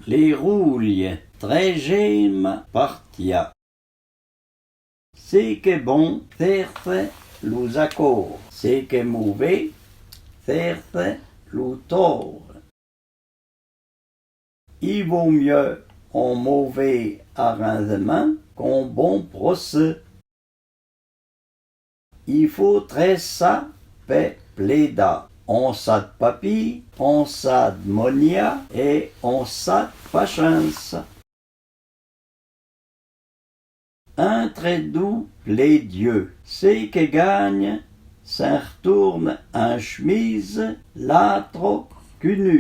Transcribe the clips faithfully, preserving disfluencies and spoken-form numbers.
Lé roulye, trèzyéma partia. Sé k'è bon, fére lo-z-akor. Sé k'è môvé, fére lo tor. I vô myeu on môvé arinzman k'on bon prosé. I fô trè sa pè pléda. On sa de papi, on sa de monya é on sa de pachans. Intrè dou plédyeu, sé k'è gagne s'in retourne in shemize, l'atro ku nu.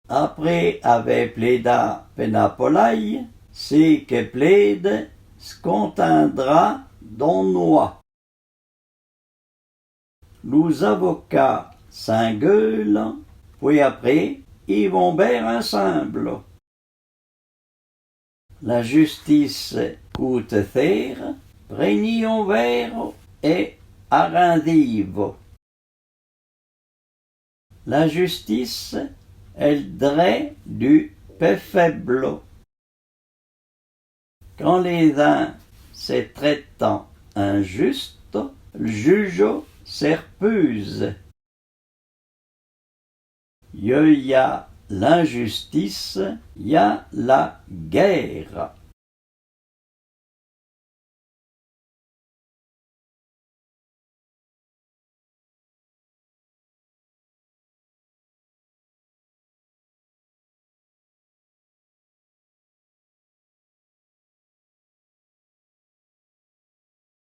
Apré avé pléda pè na polay, sé k'è pléde se kontindra d'on nwa. Lo-z-avoka s'ingueulon, poué apré i von bére insinblo. La justise koute sére, prènyi on vêro é arinzi-vo. La justise è le drè du pè féblo. Kan lé-z-in se trèton injusto, le jujo se rpuze. Yeu y a l'injustise, y a la guèra.